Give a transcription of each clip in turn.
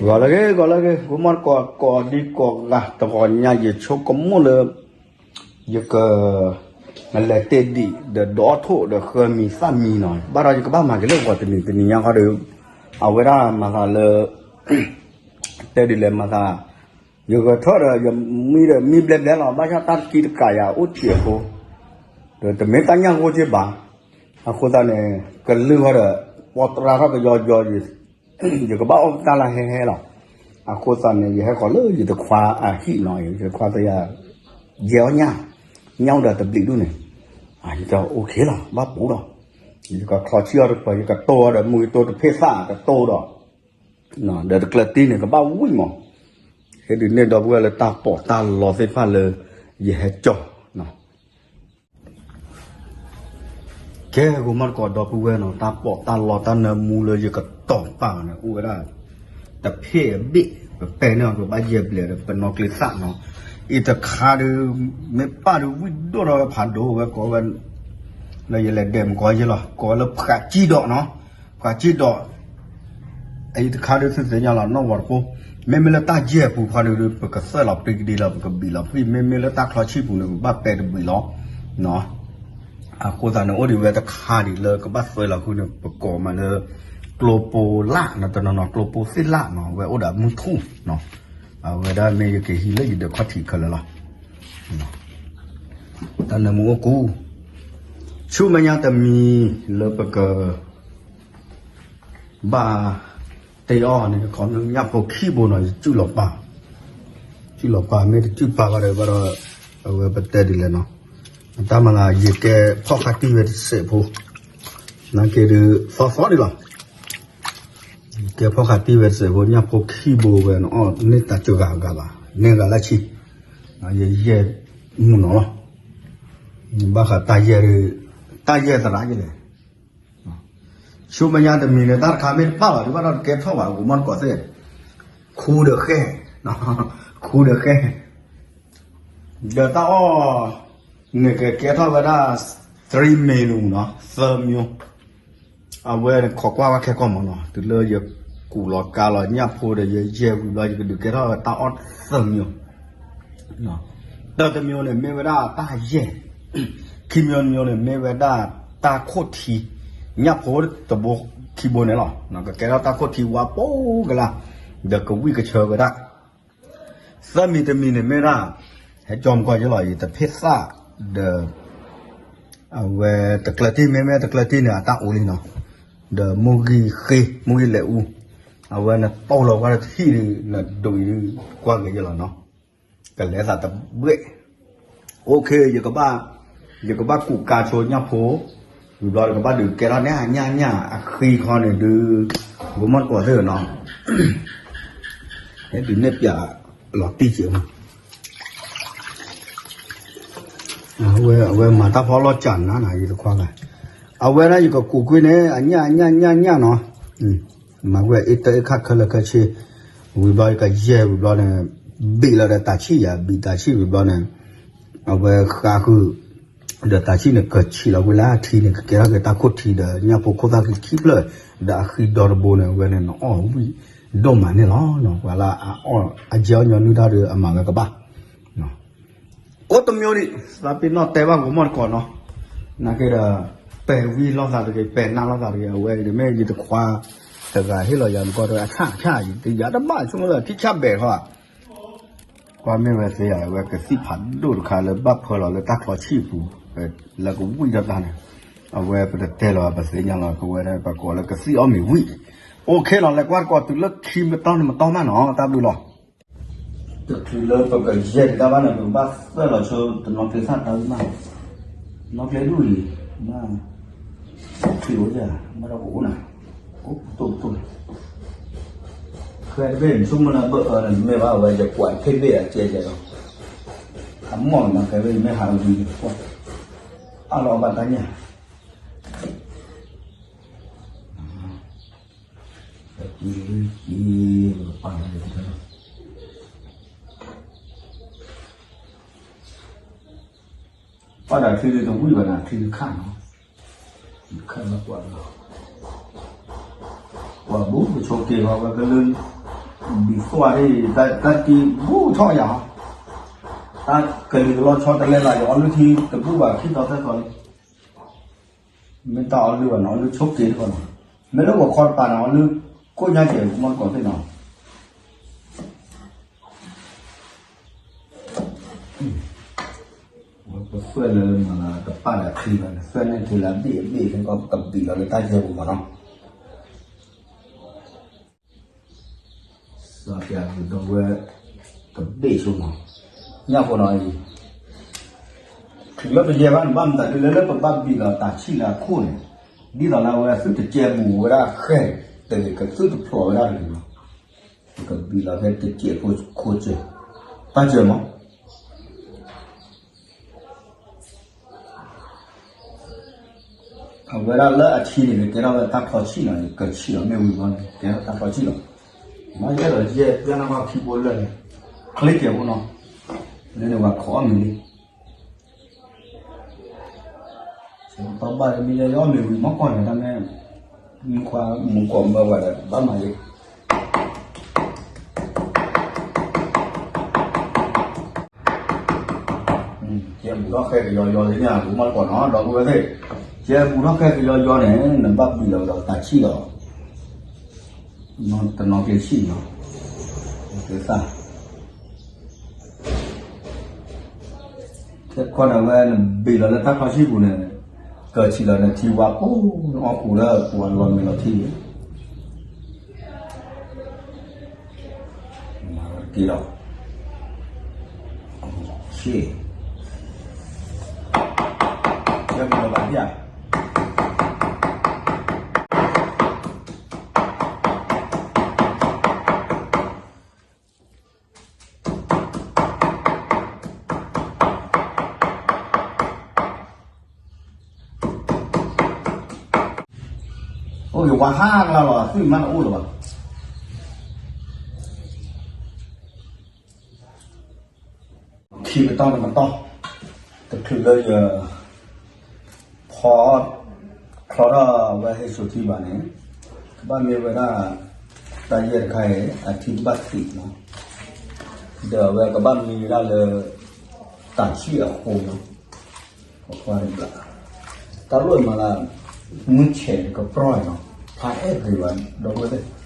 ဂီၤလၢအဂ့ၤ ဂီၤလၢအဂ့ၤ ဂီၤမီၢ်တကိး ကိးဒံကိးဂၤ တဂီၤညါယဆိကမိၣ်လၢ ယက လဲၤတ့ၢ်ဒံး ဒီးဒိးထီၣ်ဒီးဃၢမံၤသၣ်မံၤနီၤ ဘၣ်ဒီးယကဘၣ်မၤက့ၤလၢဂီၤတနံၤတနံၤညါဃီဒီး အဝဲဒၣ်မၤသးလၢ တဲဒ်လဲၣ်မၤသး ယဂဲၤထၢၣ်ဒီး ယမံဒီးမံဘျဲဘျဲလီၤ ဘၣ်ဆၣ်တၢ်တကံတကးယၤအိၣ်တ့ၢ်အဃိ ဒီးတမ့ၢ်တၢ်ညၣ်ဂိၢ်က့ဘၣ် အဃိသတးန့ၣ် ကလုၢ်ဃီဒီး ပီတြၢထီၣ်ကယီယီ ယကဘၣ်အီၣ်ပတၢ်လၢဟဲဟဲလီၤ. အဃိသတးန့ၣ် ယဟဲဃီၤလၢယတခွါအဟံၣ်နီၤ ယတခွါသ့ၣ်ယၤ ယဲအီၣ်ညၣ် ညၣ်အိၣ်ဒီးတဘျံးဒူၣ်န့ၣ် ယတဲ OK လီၤ ဘၣ်ပူၤဒီး ယကချီဆံၣ်အီၤတပၤ ယကတိၢ်အီၤဒီး မူကတိၢ်တဖ့ၣ်သၣ်ကတိၢ်ဒီး ဒီးတကျၢၤတံၢ်န့ၣ် ကဘၣ်ဝံၣ်မး ဟဲဒုးနဲၣ်ဒီပုၢ်ဝဲၢ်လၢတၢ်ပီးတၢ်လီသ့ၣ်တဖၣ်လၢ ယဟဲကၠီ ကဲ ဂီၤမီၢ်တကိးဒီပုၢ်ဝဲၢ်နီၤ တၢ်ပီးတၢ်လီတၢ်နၢမူလၢယကတီၤပာ်န့ၣ် အိၣ်ဝဲဒၣ် တဖ့ၣ်အဘ့ၣ် ပပဲန့ၣ်အီၤ ပဘၣ်ယဲၢ်ဘျဲၣ်ဒီး ပနီၣ်ကျ့သၣ်နီၤ အံၤတခါဒုး မ့ၢ်ပာ်ဒုးဝံၣ်ဒိၣ်ထီၣ်ဝဲဖးဒိၣ်ဝဲကိးဝဲ လၢယလဲၤဒဲးမုၢ်ကီၢ်ယဲၢ်လီၤ ကိးဝဲလၢဖှးကံၣ်ဒီးနီၤ ဖှးကံၣ်ဒီး အံၤတခါဒုးသုသ့ၣ်ညါလီၤ နီၣ်ဝီၤတဖိ မ့မ့ၢ်လၢတၢ်ယဲၢ်ပူၤဖီဒုး ပကသၢလီၤပျံၤကဒံလီၤ ပကဘံၣ်လီၤဖှံ မ့မ့ၢ်လၢတၢ်ချီဆံၣ်ပူၤန့ၣ် ပဘၣ်ပဲတဘံၣ်လီၤ အဃိသတးန့ၣ် အိၣ်ဒံးဝဲတခါဒံးလၢကဘၣ်သွဲလီၤဃုာ်န့ၣ် ပကိးမးလၢ ကျိပိလၣ်နီၤ တနီၤနီၤ ကျိပိသ့ၣ်လၣ်နီၤ အဝဲအိၣ်ဒီးမုၢ်ထူၣ်နီၤ အဝဲဒၣ်မ့ၢ်ယကဟံးလၢယဒၢးခီၣ်ထံးခဲလၢာ်လီၤ တၢ်နၢမူအိၣ်ကူ ဆူမဲာ်ညါတမံၤလၢပက ဘၣ်တ့အီၣ်န့ၣ် ခီဖျိညၣ်ဖိခံဘိနီၤ ယစုၣ်လီၤပာ်, စုၣ်လီၤပာ် မ့ၢ်တစုၣ်ပာ်ဘၣ်ဒီး ဘၣ်ဒီး အဝဲပတဲဒ်လဲၣ်နီၤ, တၢ်မၤလၢယကဲဖီၣ်ဃာ်တံၢ်ဝဲတစဲးဖိ, နာ်က့ဒုး သီသီဒံးလီၤ, ယကဲဖီၣ်ဃာ်တံၢ်ဝဲတစဲးဖိ ညၣ်ဖိခံဘိဝဲန့ၣ် အီၣ်န့ၢ်တၢ်စှၤဂၤအဂၤဘၣ်, န့ၢ်ဂၤလၢဆံ, ယယဲၢ်မုၢ်နီၤလီၤ, ဘၣ်ဃးတၢ်ယဲၢ်ဒုး တၢ်ယဲၢ်သရၣ်ယလဲၣ် ဆူမဲာ်ညါတမံၤန့ၣ် တၢ်တခါမ့ၢ်တပာ်ဘၣ်ဒုး ဘၣ်ဒီးတကဲထီၣ်ဘၣ် ဂီၤမီၢ်တကိးသ့ၣ်, ခူဒီးဃဲ, ခူဒီးဃဲ, ဒီးတၢ်အီၣ်န့ၣ် ကကဲထီၣ်ဝဲဒၣ် three menu နီၤ သၢမျိုး, အဝဲန့ၣ်ခိးကွၢ်ဝဲခဲကီၢ်မးနီၤ တုၤလၢယကူၣ်လီၤကါလီၤ ညၣ်ဖိဒီး ယယဲၢ်ဝံၤဘျီ ယကဒုးကဲထီၣ်ဝဲတၢ်အီၣ်သၢမျိုး တၢ်တမျိုးန့ၣ် မ့ၢ်ဝဲဒၣ်တၢ်ယဲၢ်, ခံမျိုးတမျိုးန့ၣ် မ့ၢ်ဝဲဒၣ်တၢ်ခိၣ်ထံ, ညၣ်ဖိတဘိခံဘိန့ၣ်လီၤ, ကကဲထီၣ်တၢ်ခိၣ်ထံဝါပိကလါ, ဒီးကဝံၣ်ကဆၢဝဲဒၣ်, သၢမံၤတမံၤန့ၣ်မ့ၢ်ဒၣ်, ဟဲကၠီမကီၢ်ယဲၢ်လီၤအံၤ တဖ့ၣ်သၣ်, ဒီး အဝဲတကျၢၤတံၢ် မ့မ့ၢ်တကျၢၤတံၢ်န့ၣ် အတၢ်အိၣ်လံနီၤ, ဒီးမိၢ်ဂံၢ်ဃ့ မိၢ်ဂံၢ်လဲၤအူ, အဝဲနတီၢ်လီၤဝဲတထံၣ်ဒုး နဒိးအံၤဒုး ကွၢ်ဂ့ၤယဲၢ်လီၤနီၤ, ကလဲၤသးတဘှဲၣ်, OK ယကဘၣ်, ယကဘၣ်ကူးကါဆိညၣ်ဖိ, ဝံၤဘျီဒီး ကဘၣ်ဒုးကဲထီၣ်န့ၣ် ညၣ်ညၣ်အဃံခီန့ၣ်ဒုး, ဂီၤမီၢ်တကိးသ့ၣ်နီၤ, ဟဲဒုးနဲၣ်ပၠးလီၤတံၢ်က့ၤမး အဝဲ အဝဲမၤတၢ်ဖီလီၢ်ကၠးနၤနၤ ယတခွါဂၤ, အဝဲဒၣ်ယကကူးကွံာ်န့ၣ် အညၣ်အညၣ်ညၣ်ညၣ်နီၤ, မၤကွံာ်အ့ၣ်တၢ်အ့ၣ်ခၣ်ခဲလၢာ်ခဲဆ့, ဝံၤဘျီယကယဲၢ်ဝံၤဘျီန့ၣ်, ဘံၣ်လီၤဒီးတၢ်ဆံၣ်ယၤ ဘံၣ်တၢ်ဆံၣ်ဝံၤဘျီန့ၣ်, အဝဲဃါဃုာ်, ဒီးတၢ်ဆံၣ်န့ၣ် ကဆံးလီၤကွံာ်လၢထံန့ၣ် ကကဲထီၣ်က့ၤတၢ်ခိၣ်ထံဒီး ညၣ်ဖိခိၣ်သၣ်ခံခံဖျၢၣ်, ဒီးအဃံဒီတဘိန့ၣ် အဝဲန့ၣ် နအီၣ်ဝံၣ်ဒိၣ်မးန့ၣ်လီၤ, ပှၤလၢအအီၣ်အကဲအီၣ်ညီနုၢ်တၢ်ဒီး အမၤဝဲကဘၣ် ကိးတမျိုးန့ၣ် သးပ့ၤနီၣ်တဲဘၣ်ဂီၤမီၢ်တကိးနီၤ, နာ်က့ဒီး ပဲာ်ဝံၤလိာ်သးတဂ့ၤ ပဲာ်နးလိာ်သးတဂ့ၤ အဝဲအံၤန့ၣ်မ့ၢ်ယတခွါတဂၤဟ့ၣ်လီၤယၤမကီၢ်တဂၤ အဆၣ်အဆၣ်အံၤ တယၤတဘၣ်ဆိကမိၣ်လၢထံဆၣ်ဘဲးထီၣ်ဧါ, ကွၢ်မ့ၢ်ဝဲသ့ဧါ အဝဲကသံၣ်ဖးဒိၣ်တခါလၢဘၣ်ဖၢလီၤလၢတၢ်ချီဆံၣ်ပူၤ, လၢကဝံၣ်ထီၣ်တၢ်န့ၣ်, အဝဲပတတဲလီၤ ပသ့ၣ်ညါလီၤ ပဝဲဒၣ်ပကိးလၢကသံၣ်အီၣ်မ့ၤဝံၣ်, OK လီၤ လဲၤကွၢ်တကိးတုၤလၢခံမတီၢ်န့ၣ်မတီၢ်မးနီၤ တၢ်ဘျုးလီၤ. တချုးလၢပကယဲၢ်ဒံးတၢ်ဘၣ်န့ၣ် ပကဘၣ်သွဲၣ်လီၤဆိတနီၤကျဲသၣ်တၢ်ဝံၣ်မး, နီၤကျဲဒူၣ်အံၤ, မ့ၢ်, ထံၣ်အိၣ်ယၤ ဘၣ်ဒီးကအိၣ်နၤ, အိၣ်တိၢ်တိၢ်, ခဲတဘ့ၣ်ဆိကမိၣ်လၢဘၢၣ်အၢန့ၣ် မ့ၢ်ဘၣ်ဝဲယကွၢ်ဖ့ၣ်ဘ့ၣ်အကဲကဲဒီး, အမီၢ်နီၤခဲဘ့ၣ်မ့ၢ်ဟးဝံၤ, အလီၤဘၣ်တၢ်ညၣ် ပာ်ဒၣ်ချံဒုးတဝံၣ်ဘၣ်နၤ ချံဒုးခၣ်နီၤ, ခၣ်လၢပှၤလီၤ, ပှၤဘူးကဆိးက့ၤလီၤဝဲကလုၢ်, ဘံၣ်သွၣ်ဒ် တၢ်တံၢ်ဘူၣ်ထီၣ်ယၤ, တၢ်ကလံၤကလီဆီတလဲလၢယအီလုၢ်ထံတဘူၣ်ဘၣ်ခံသီသၢသီလံ, မ့ၢ်တၢ်အီလုၢ်ဘၣ်န့ၣ် အီလုၢ်ဆိက့တခီနီၤ, မ့ၢ်လၢပှၤခီတပၤန့ၣ် အီလုၢ်ကိၣ်ညါကဲၤမီၢ်တကိးသ့ၣ်နီၤ ပသွဲၣ်လၢမၤလၢတပာ်ဒီးချံဘၣ်န့ၣ် သွဲၣ်န့ၣ်ထံလၢအဘ့ၣ်အဘ့ၣ် ကဘံၣ်လီၤလၢတၢ်ယဲၢ်ပူၤမးနီၤ, စီၤပျးကဒီဝဲ တဘ့ၣ်ဆိနီၤ, ညၣ်ဖိနီၤအံၤ, ချုးလၢပယဲၢ်ဘၣ်န့ၣ် ဘၣ်မတၤဒ်လဲၣ်လၢပဘၣ်ဘံၣ်လီၤတၢ်ဆံၣ်လၢအခိၣ်န့ၣ်, ဒ်သိးလၢအဝဲသုတကဲဘူးဝဲဒၣ်ဃဲၣ်တဂ့ၤ ကသုတဖျိးဝဲဒၣ်တဂ့ၤလီၤ, ပကဘံၣ်လီၤဖဲတကဲးဖိခိၣ်စၢၤ, ပၢ်စၢၤမး အဝဲဒၣ်လၢအထံန့ၣ် ကကဲထီၣ်ဝဲတၢ်ဖီဆံၣ်နီၤ, ကဆံၣ်လီၤမ့ၢ်ဝံၤဘီန့ၣ် ကဲထီၣ်တၢ်ဖီဆံၣ်လီၤ, မ့ၢ်ယဲဒီးယဲၢ်ပျၢ်နၢ်ဘၣ်ခံဘိလၢာ်န့ၣ်, ချ့ကဲးဖိနီၤ, လၢန့ၣ်ဝဲခိးအီၣ်မ့ၤလံ ပဘၣ်မ့ၢ်ယဲယအီၣ်မ့ၤဝံၤမီၢ်ကီၢ်န့ၣ် တၢ်မ့ၢ် မူခွါမူကိးမၢဝဲဒီး ဘၣ်မၤယဲ ကဲဘူးထီၣ်ဃဲကယီယီလံန့ၣ် မူမီၢ်ကီၢ်နီၤ ဒီပုၢ်ဝဲၢ်သ့ၣ်, ကဲဘူးထီၣ်ဃဲကယီယီန့ၣ် နဘၣ်ဘံၣ်လီၤဒီးတၢ်ဆံၣ်လီၤ, တနီၤက့ၤဆံၣ်လီၤ, ကဲသၣ် ခဲကီၢ်န့ၣ်ဝဲ နဘ့ၣ်လီၤလၢတၢ်ဖီဆံၣ်ပူၤန့ၣ်, ကၢၢ်ဆံၣ်လီၤန့ၣ်ထံဝါပိၢ် နအီၣ်ကူၤလၢပှၤလီၤမ့ၤလီၤထံန့ၣ်, က့ၤလီၤ, ဆ့, ကဲဘူးလီၤဘၣ်ဒ်ဧါ အိၣ်က့ၤဝါဟးကလါလီၤ သွံၣ်မးတအိၣ်လၢၤဘၣ်, ထံကတီၢ်တကတီၢ်, တချုးလၢယ ဖီ ချီထီၣ်ဝဲဟ့ၣ်စိထံဘၣ်န့ၣ်, ကဘၣ်မ့ၢ်ဝဲဒၣ် တၢ်ယဲၢ်တခါအံၤ အထံကဘၣ်သံးလီၤ, ဒီးအဝဲကဘၣ်မံဝဲဒၣ်လၢ တၢ်ဆံၣ်အဃိလီၤ, တဘျီ, တၢ်လိၣ်မၤလၢ မုၢ်ဆဲးကပြီၢ်န့ၣ်လီၤ, ဖးအဲၣ်ဂ့ၤဘၣ် ဒီပုၢ်ဝဲၢ်သ့ၣ်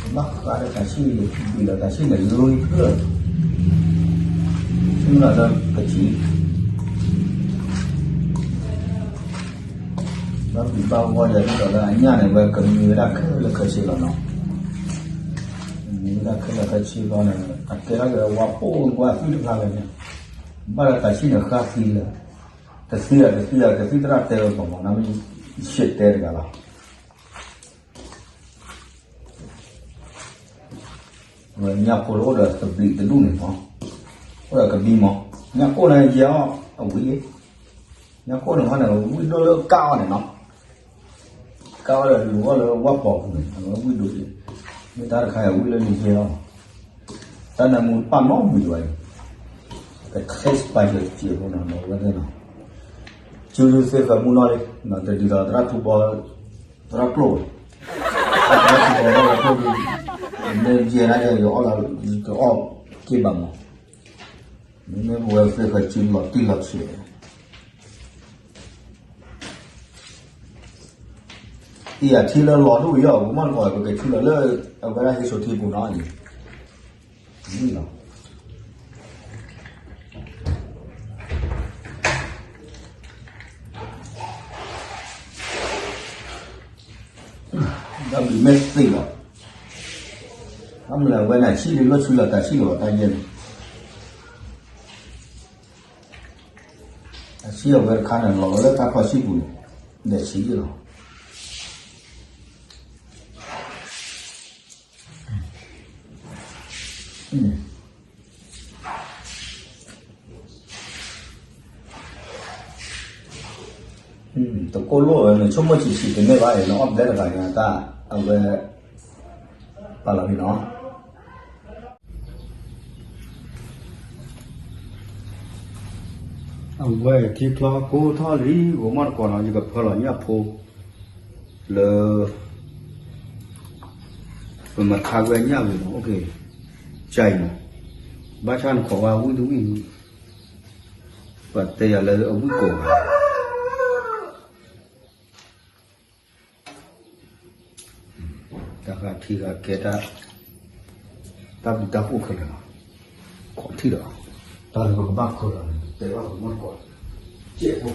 ဘၣ်ဃးဒီးတၢ်ဆံၣ် ဘံၣ်လီၤတၢ်ဆံၣ်န့ၣ် လီဖျၢၣ်, ဆံၣ်မ့ၢ်လီၤလၢကဆံၣ်, ဘၣ်ဘံၣ်ဘၣ်ဝီယၤဒ်သိးလၢအညၣ်န့ၣ် ဝဲကမံဝဲဒၣ်ခဲလၢာ်ခဲဆ့လီၤနီၤ, မံဝဲဒၣ်ခဲလၢာ်ခဲဆ့လီၤန့ၣ် အကဲထီၣ်က့ၤဝါပိၢ်နကွၢ်သွံၣ်တဖျါလၢာ်န့ၣ်, ဘၣ်ဒီးတၢ်ဆံၣ်န့ၣ်ဃါသံလၢာ်, တသံဧါ တသံဧါ ကသံၣ်သရၣ်တဲဝဲပှၤမး နမ့ၢ်ယတဲတဂၤလီၤ ဝဲညၣ်ဖိလၢအိၣ်ဒီးသဘျံးတဒူၣ်န့ၣ်မး, အိၣ်ဒီးကဘံမး, ညၣ်ကိၣ်န့ၣ်ယဲအီၣ်အဝံၣ်လံ, ညၣ်ကိၣ်န့ၣ်မးန့ၣ် ဝံၣ်ဒိၣ်လၢကၣ်အီၣ်န့ၣ်နီၤ, ကၣ်အီၣ်ဒီးလူၤအီၣ်လၢဝၣ်ပီၤပူၤန့ၣ် အဝဲဝံၣ်ဒိၣ်လံ, မ့ၢ်တၢ်တခါအံၤဝံၣ်လၢနယဲအီၣ်, တၢ်နၢမူတပာ်နီတမံၤဘၣ်အံၤ, က taste bud ယဲစံးဖိနီၤ ဒီးဝဲသ့ၣ်နီၤ, စုဒုးသ့ဃာ်မူနီၤလံ, တဒ်သိးသရၣ်ထူဘီ သရၣ်ကျိၣ်ဝဲ, သရၣ်ထူဘီထီၣ်ဝဲကျိၣ်ဒုး, မ့ၢ်ယဲဒၣ်ယဲယအီၣ်လၢ ယကအီၣ်က့ၢ်ဘၣ်မး, မ့မ့ၢ်ပဝဲသ့ၣ်ဃၢၤစုလီၤတံၢ်လီၤဆဲး, အံၤအထံလၢလီၤဒိၣ်ယီၤ ပမ့ၢ်တကီၢ် ပကထံလီၤလၢ အဝဲဒၣ်ဟ့ၣ်စိထံပူၤနီၤအံၤ, လီၤ ဒီးမ့ၢ်သ့လီၤ, ဘၣ်မနုၤလဲၣ် အဝဲန့ၣ်ဆံၣ်လံ လိၣ်ဆူလီၤတၢ်ဆံၣ်လီၤတၢ်ယဲၢ်န့ၣ်, အဆံၣ်အဝဲတခါန့ၣ် လီၤလီၤလၢတၢ်ဖီဆံၣ်ပူၤန့ၣ်, ဒီးဆံၣ်လီၤ တကိၢ်လိၣ်ဝဲန့ၣ် ဆိကမိၣ်ဆံးဆံးတမ့ၢ်ဘၣ်အံၤ နအီၣ်ဘျဲတဂၤညါတၢ် အဝဲ ပာ်လီၤဖဲနီၤ အဝဲထံချီကိးထီၣ်လံ ဂီၤမီၢ်တကိးနီၤ ယကဖၢလီၤညၣ်ဖိ လၢ ပမၤခါဝဲညၣ်ဝံၤနီၤ, ကၢ်အံၤနီၤ, ဘၣ်ဆၣ်နခိးဝဲဝံၣ်တဝံၣ်, ပှၤတဲယၤလၢအဝံၣ်ကိးဂၤ, တၢ်ဃးထံဃးကဲတၢ်, တၢ်ဘျုးတၢ်ဖှိၣ်ခဲလၢာ်လီၤ, ခီၣ်ထံၣ်ဒီး, တၢ်လၢပကဘၣ်ခီလီၤန့ၣ် တဲဘၣ်ပမီၢ်တကိး, ကဲးဖိ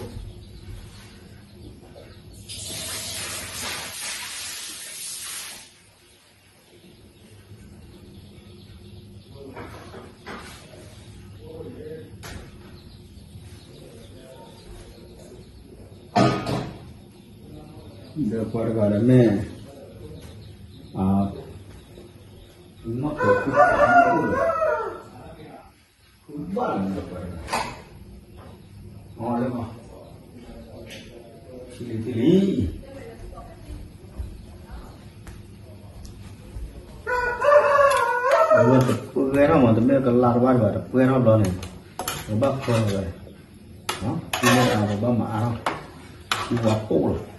ဒီးပှၤတဂၤဒီးမ့ၢ်, အ, နီၢ်တၢၤ, ဘၣ်လီၤ, အ, လၢ, ထံလံၤထံလံၤ အဝဲတပှဲၤထီၣ်မး, တမ့ၢ်ကလါတဘၣ်တဘၣ် တပှဲၤထီၣ်ဘျီန့ၣ်, ပဘၣ်ဖၢလီၤဝဲ, မ့ၢ်အါပဘၣ်မၤအါထီၣ်, ဝါပိၢ်လီၤ,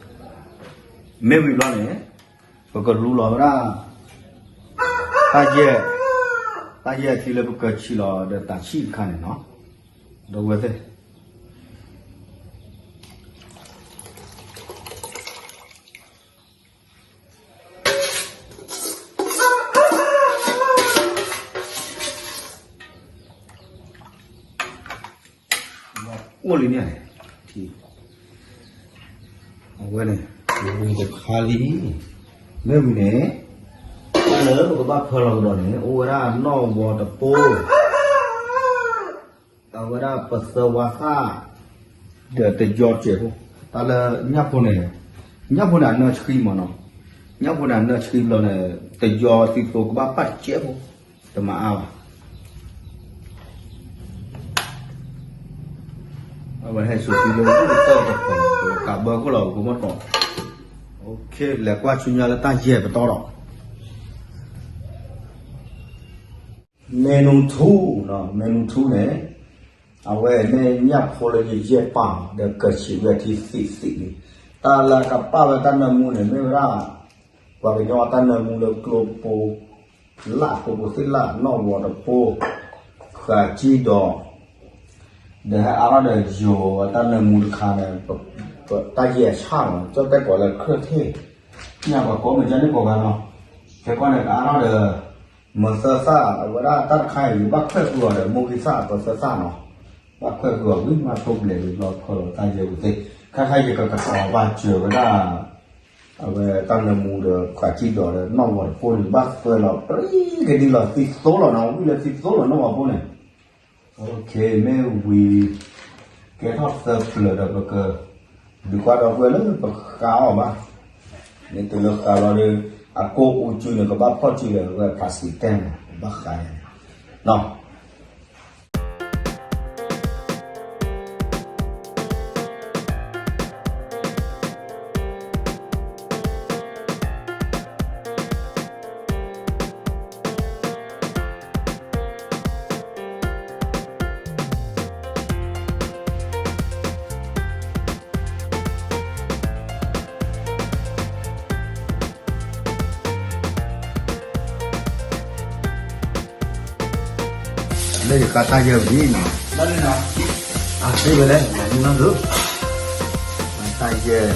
မ့ၢ်ဝံၤဘျီန့ၣ်, ပကလူလီၤဝဲဒၣ်, တၢ်ယဲၢ်, တၢ်ယဲၢ်ထံလၢပကဆံးလီၤဒီးတၢ်ဆံၣ်တခါန့ၣ်နီၤ, ဒီးဝဲသ့ၣ် အိၣ်လံန့ၣ်, အဝဲန့ၣ်, ဝံၤတခါလံ, မ့ၢ်ဝံၤန့ၣ်, တၢ်လၢပကဘၣ်ဖၢလီၤကဒီးန့ၣ် အိၣ်ဝဲဒၣ်နီၣ်ဝီတပိၢ် အဝဲဒၣ်ပသၢဝါသၣ်, ဒီးတယီစဲးဖိ, တၢ်လၢညၣ်ဖိန့ၣ်, ညၣ်ဖိန့ၣ်အနၢဆှံမးနီၤ, ညၣ်ဖိန့ၣ်အနၢဆှံဘျီန့ၣ်, တယီသံသိကဘၣ်ပာ်တစဲးဖိ, တမၤအါဘၣ်. အဝဲဟဲစိာ်စုလၢတၢ်တပီၤ, ကးဘၢခိၣ်လီၤ ပကမီၢ်တကိး, လဲၤကွၢ်ဆူညါလၢတၢ်ယဲၢ်ပတီၢ်ဒီး menu two, menu two န့ၣ်, အဝဲမ့ၢ်ညၣ်ဖိလၢယယဲၢ်ပာ်ဒီးကဆံးဝဲထံသ့သ့လံ, တၢ်လၢကပာ်ဝဲတၢ်နၢမူန့ၣ် မ့ၢ်ဝဲဒၣ်, ပှၤကညီတၢ်နၢမူလၢကျိဖိ, လၢကျိဖိသ့ၣ်လၢနီၣ်ဝီတပိၢ်, ဃာ်ကံၢ်ဒီး ဒီးဟဲအါထီၣ်ဒီးယိၤဝဲတၢ်နၢမူတခါန့ၣ်, တၢ်ယဲၢ်ဆၣ်လီၤ ကၠီၣ်တဲၣ်ကိးလၢခရၢၣ်ထ့ၣ်, ညၣ်ပှၤကိးမ့ၢ်ကၠီၣ်န့ၣ်ကိးဂၤလီၤ, ခဲကီၢ်န့ၣ်ကအါထီၣ်ဒီး, မၤသၢသၣ် အဝဲဒၣ်တၢ်တခါအံၤ ယဘၣ်ခွဲးဃုာ်အီၤဒီး မိၢ်ဂံၢ်သၣ်အပၢသၢသၣ်နီၤ, ဘၣ်ခွဲးဃုာ်အီၤဝံၤမး ထိၣ်ဘျဲးဝံၤဘျီဖၢလီၤတၢ်ယဲၢ်ဝံၤသ့, ခဲခါယကကတီၤဘၣ်စၢၤဝဲဒၣ် အဝဲတၢ်နၢမူဒီးဃာ်ကံၢ်ဒီးဒီးနီၣ်ဝီတပိၢ်န့ၣ် ဘၣ်သွဲလီၤပြံကဒံလီၤသံသိလီၤနီၤ, ဝံၤလၢသံသိလီၤနီၣ်ဝီဖိန့ၣ်, မ့ၢ်ဝံၤ, ကဲထီၣ်သၢဖျၢၣ်ဒီးပက, ဒုးကွၢ်ဒီပုၢ်ဝဲၢ်လၢပဃာ်အီၤဘၣ်, မ့ၢ်တုၤလၢဃာ်လီၤဒီး, အကိၢ်အူစုန့ၣ် ကဘၣ်ဖီၣ်စုဒီး အဝဲဖးစံးတဲန့ၣ် ဘၣ်ဃာ်န့ၣ်, နီၤ လၢယဃာ်တၢ်ယဲၢ်ဝံၤလံနီၤ, အသ့ဝဲလဲၣ်, မၤမူနီၢ်ဒုး, တၢ်ယဲၢ်,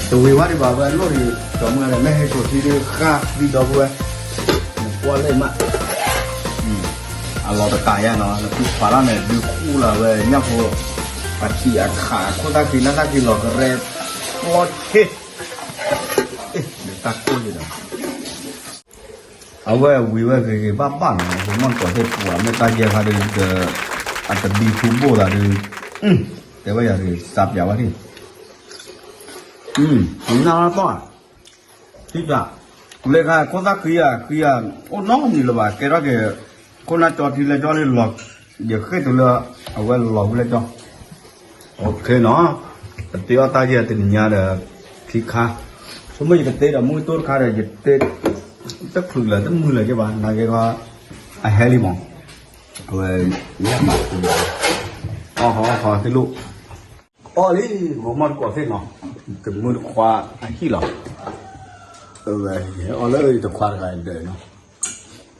တဝံၤဝဲဒံးဘၣ်ဝဲအလိၣ်ဒီး, ကၠီမုၢ်ဂၤန့ၣ် မ့ၢ်ဟဲစိာ်ထံဒုးဃာ်သံဒီပုၢ်ဝဲၢ်, နကွၢ်လၢမး, အလီၤတကးယါနီၤ, နဖုဖးလၢ်န့ၣ် ဒုးခူၣ်လၢဝဲညၣ်ဖိ, အထံအခးခိၣ်သၣ်ခံနၢ်သၣ်ခံလီၤကရဲ, လီၤဆ့, တၢ်ကိၢ်ယဒီး အဝဲဝံၤဝဲဂ့ၤဂ့ၤဘၣ်ဘၣ်နီၤ, ပမီၢ်တကိးသ့ၣ်ပှၤမ့ၢ်တၢ်ယဲၢ်ခါဒုးဒီး, အတဘံထူဘိၣ်သးဒုး, တဲဝဲယၤဂ့ၤ စးပၠးဝဲဒၣ်, နၢ်လၢပီၢ်, ထံၣ်ပၠး, လၢခါခိၣ်သၣ်ခံဂၤခံဂၤ, အိၣ်နီတမံၤလၢၤဘၣ် ကဲထီၣ်က့ၤ, ခိၣ်နၢ်ကၠီထံလၢကၠီလၢလီၤ, ယဃ့ၢ်တုၤလၢ, အဝဲလီၤဝံၤလၢကၠီ OK နီၤ, ပတ့အီၣ်တၢ်ယဲၢ်တနံၤညါဒီး, ခံခါ, ဆိကမိၣ်ယကတ့ဒီးမုၢ်တိၢ်တခါဒီး ယတ့, တချုးလၢၤတမုာ်လၢၤက့ၤဘၣ် နာ်က့ၤခီ, အဟဲလံမး, အဝဲ, ညၣ်မး, အီၣ်ဟီၣ်ဟီၣ်သ့ၣ်လိၣ်, အီၣ်လံ, မ့ၢ်မီၢ်တကိးသ့ၣ်နီၤ, တမုၢ်တခွါအဟံၣ်လီၤ အီၣ်လၢတခွါတဂၤဒၢးနီၤ,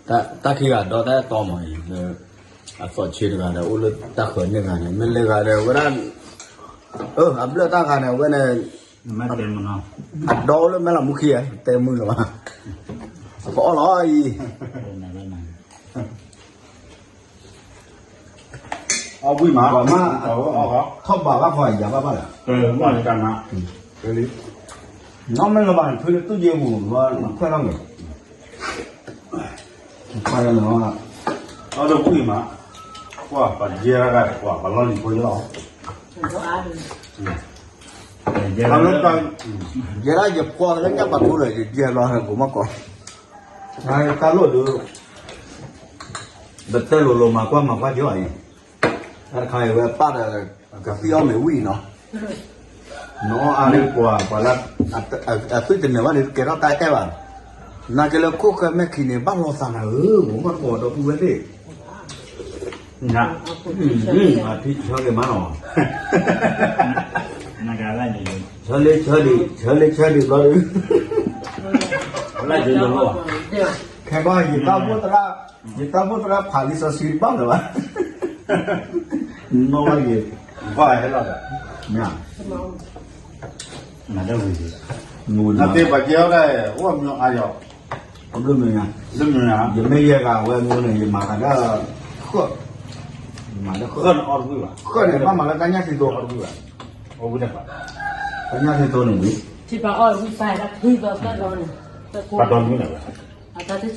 တၢ်ခံဂၤဒီးတၢ်အဲၣ်တီမးအံၤ, အသီၣ်ဆ့တဂၤဒီး အိၣ်လၢတၢ်ဃၢၤန့ၢ်ဂၤန့ၣ် မ့ၢ်လဲၤဂၤဒီးဝဲဒၣ်, အဘျၢၣ်တၢ်ဂၤန့ၣ် အဝဲန့ၣ်, အဒီအိၣ်လၢမဲၢ်လးမူခံဧါ, တဲမုာ်လၢၤဘၣ်, အကအီၣ်လီၤအံၤ အီၣ်ဘှံးမး, ထီၣ်ဘးဘၣ်ဃီယၤဘၣ်ဘၣ်လၢ, နီၢ်မ့ၢ်လၢၤဘၣ်န့ၣ် ဖုလၢသူၣ်က့ပူၤ ခွဲးထီၣ်မ့ၢ်, ခွဲးထီၣ်မ့ၢ်, အီၣ်တဘှံးမး, ကွၢ်ပှၤယဲၢ်ရၣ်ဂၤ ကွၢ်ပှၤလီၢ်လံၤဖိယလီၤ, ယဲၢ်ရၣ်ယပှၤလၢညၣ်ပာ်ထူလၢၤ ယယဲၢ်လီၤ ကိးမီၢ်ကီး, တၢ်လိၣ်ဒုး ပတဲလိၤလိၤမၤကွၢ်မၤကွၢ်က့ၤအီၤအံၤ, တၢ်တခါအံၤဝဲပၢ်ဒီး ကသံၣ်အီၣ်မ့ၢ်ဝံၤနီၤ, နီၢ်အါန့ၢ်ပှၤ ပှၤလၢ အသွံၣ်တနၢၤဘၣ်န့ၣ် ကဲထီၣ်တၢ်အဲၣ်ဘၣ်, နာ်က့လၢခိၣ်ဃဲမဲာ်ခံန့ၣ် ဘၣ်လီၤသးနၤဧၢ ကိးမီၢ်ကီးဒီပုၢ်ဝဲၢ်သ့ၣ် အထံၣ်ဆၢက့ၤမးနီၤ, ဆၢလ့ဆၢဒံး ဆၢလ့ဆၢဒံးဘျီဒုး, ခဲကီၢ် ယတၢ်ဘိၣ်သရၣ်, ယတၢ်ဘိၣ်သရၣ်ဖးလံာ်စီဆှံတဘၣ်လၢၤဘၣ်, နီၢ်ဘၣ်ယံၤ, ဘၣ်ဟဲလီၤဒီး, မ့ၢ်, နသ့ပှၤကဲအီၣ်ဒၣ် အိၣ်မၠိအါယီၤ, ဘျုးမ့ၢ်ညါ, ယမ့ၢ်ယဲၢ်ဂၤဝဲမ့ၢ်န့ၣ် ယမၤသးဒၣ်, ဃၢၣ်, ယမၤလၢဃၢၣ်န့ၣ် အီၣ်တဘှံးဘၣ်, ဃၢၣ်န့ၣ် ဘၣ်မၤလၢတၢ်ညၣ်ထံသိ, တၢ်ညၣ်ထံသိန့ၣ်ဝံၤ, ပှၤဒီမ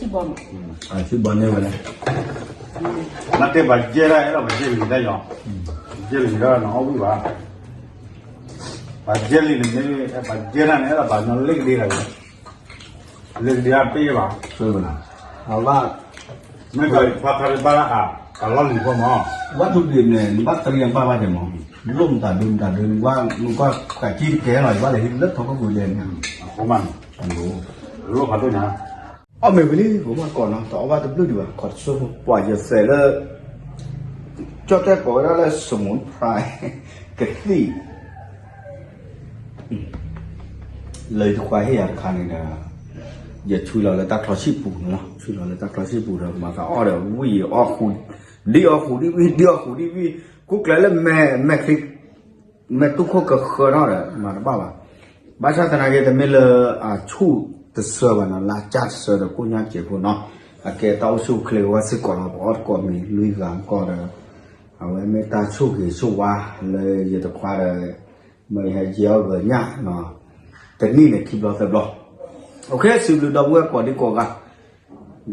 ုၢ်န့ၣ်ဝဲ, ထံဘီန့ၢ်ဝဲလဲၣ်, မ့ၢ်တဲပှၤယဲၢ်ဒၣ်အဲၣ်ဒိးပှၤယဲၢ်လံၤဒၣ်ယီၤ, ယဲၢ်လံၤဒၣ်နအီၣ်ဘှံးဘၣ်, ပှၤယဲၢ်လံၤန့ၣ်မ့ၢ်, ပှၤယဲၢ်ဒၣ်န့ၣ် အဲၣ်ဒိးပှၤညီလ့ၣ်ကဒ့ဂၤ, လ့ၣ်ကဒ့အပ့ၢ်ဘၣ်, အဘၣ်, မ့ၢ်ကီးခွါခါတဘၣ်အါ, တၢ်လီၢ်လံၤဖိမး, ဝဲတူၢ်ဒံးန့ၣ် နဘၣ်တရံးအဘၣ်ဘၣ်က့ၤမး, လိၣ်မတၤဒုမတၤဒု နကွၢ်, နကွၢ်ကးကံၣ်တကဲလီၤ ယဘၣ်လဲၤဟံးလၢထီခိၣ်ပူၤဒဲးန့ၣ်, အဃိမးန့ၣ်, လိၣ်ဖးဒိၣ်ညါ, အီၣ်မ့ၢ်ဝံၤလံ ကိးမီၢ်ကီးနီၤ တအီၣ်ဘၣ်တဘျုးဒံးဘၣ် ခီၣ်တစိၢ်ဖိ ပှၤယသဲးလၢ ကၠီၣ်တဲၣ်ကိးဝဲဒၣ်လၢ စမူဖရၢၣ် ကသံၣ် လၢယတခွါဟ့ၣ်ယၤတခါန့ၣ်ဒီး ယဆွံလီၤလၢတၢ်ချီဆံၣ်ပူၤန့ၣ်လီၤ. ဆွံလီၤလၢတၢ်ချီဆံၣ်ပူၤဒီး မၤသးအီၣ်ဒီးဝံၣ်အီၣ်ဃူ, ဒ်အီၣ်ဃူဒ်ဝံၣ် ဒ်အီၣ်ဃူဒ်ဝံၣ် ကူကျဲလၢမဲာ်, မဲာ်ချံ, မဲာ်တူၢ်ခိၣ်ကဃၢထီၣ်ဒီး မၤတဘၣ်ဘၣ်. ဘၣ်ဆၣ်သနာ်က့ တမ့ၢ်လၢအဆူၣ်တစၢဘၣ်နီၤ, လၢကၢ်တစၢဒီးကိၣ်ညါစဲးဖိနီၤ, အကဲတၢ်အိၣ်ဆူၣ်အိၣ်ချ့ဝဲစ့ၢ်ကီးလီၤ. ပအီၣ်တကိးမံၤလွံၢ်ဂၤကီၢ်ဒီး အဝဲမ့ၢ်တၢ်ဆိၣ်ဂ့ၤဆိၣ်ဝါလၢယတခွါဒီး မ့ၢ်ဟဲယဲအီၣ်ဂီၤညၣ်နီၤ, တနံၣ်န့ၣ်ခံဘျီသၢဘျီ. အိၣ်ခ့ စံးဘျုးဒီပုၢ်ဝဲၢ်ကိးဒံကိးဂၤ,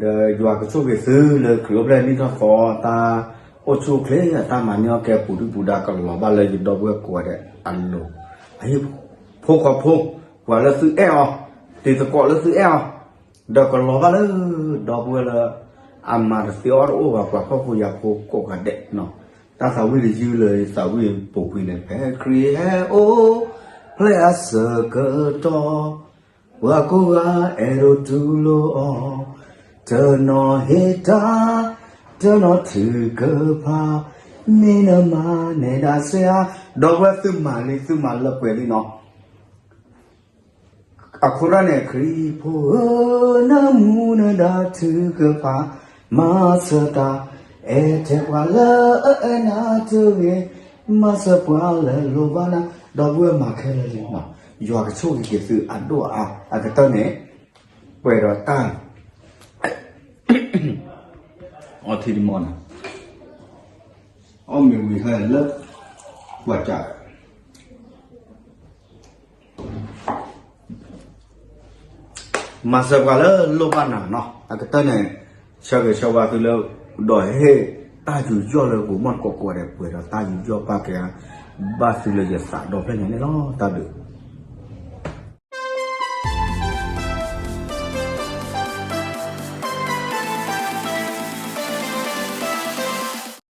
ဒီးယွၤကဆိၣ်ဂ့ၤသုလၢခရံာ်အိၣ်ဖျဲၣ်နံၣ်ထီၣ်သီ တၢ်အိၣ်ဆူၣ်အိၣ်ချ့ တၢ်မၤန့ၢ်အီၣ်ကဲပူၤဒုၣ်ပူၤဒါကလီၤဘၣ်လၢယဒီပုၢ်ဝဲၢ်ကိးဂၤဒဲးအလိၤ, အဟံၣ်ဖိဃီဖိ, ပှၤလၢသုအဲၣ်အီၤ, တံၤသကိးလၢသုအဲၣ်အီၤ, ဒီးကလီၤဘၣ်လၢ ဒီပုၢ်ဝဲၢ်လၢ အမၤတသ့အီၣ်တအိၣ်ဘၣ် ပှၤဖှီၣ်ဖိယာ်ဖိကိးဂၤဒဲး, တၢ်သးဝံၣ်တယုၢ်လၢယသးဝံၣ်ပူၤကွံာ်န့ၣ် ဖဲခရံာ်ဟဲအိၣ်ဖျဲၣ်အဆၢကတီၢ်, ပှၤကိးဂၤအဲၣ်ဒိးတူၢ်လိာ်အီၤ, တနီၤဟ့ၣ်တၢ်, တနီၤထုကဖၣ်, မ့ၢ်နမၤနဲဒၣ်စ့ၢ်ဧါ, ဒီပုၢ်ဝဲၢ်သုမၤလံ သုမၤလၢပှဲၤလံနီၤ. အဃိဒၣ်န့ၣ် ခရံာ်ဖိဧၢ, နမူနဒါထုကဖၣ်, မၤစၢၤတၢ်, အဲၣ်ထဲပှၤလၢအအဲၣ်နၤတဂ့ၤ, မၤစၢၤပှၤလၢလိၣ်ဘၣ်နၤ, ဒီပုၢ်ဝဲၢ်မၤခဲလၢာ်လံနီၤ, ယွၤကဆိၣ်ဂ့ၤက့ၤသုအဒိၣ်အါ, အကတၢၢ်န့ၣ် ပှဲၤဒီးတၢ် အီထံတမီၢ်နီၤ, အီၣ်မ့ၤဝံၤဟဲလၢ ပှၤစး မၤစၢၤပှၤလၢလိၣ်ဘၣ်နၤနီၤ, အကတၢၢ်န့ၣ် ဆၢဂ့ၤဆၢဝါသုလၢ ဒီးဟ့ၣ်တၢ်ယူးယီၣ်လၢဂိၤမီၢ်တကိးကိးဂၤဒဲး ပှဲၤဒီးတၢ်ယူးယီၣ်ပာ်ကဲ ဘၣ်သုလၢယသးဒီဖျၢၣ်ညါန့ၣ်လီၤ. တၢ်ဘျုး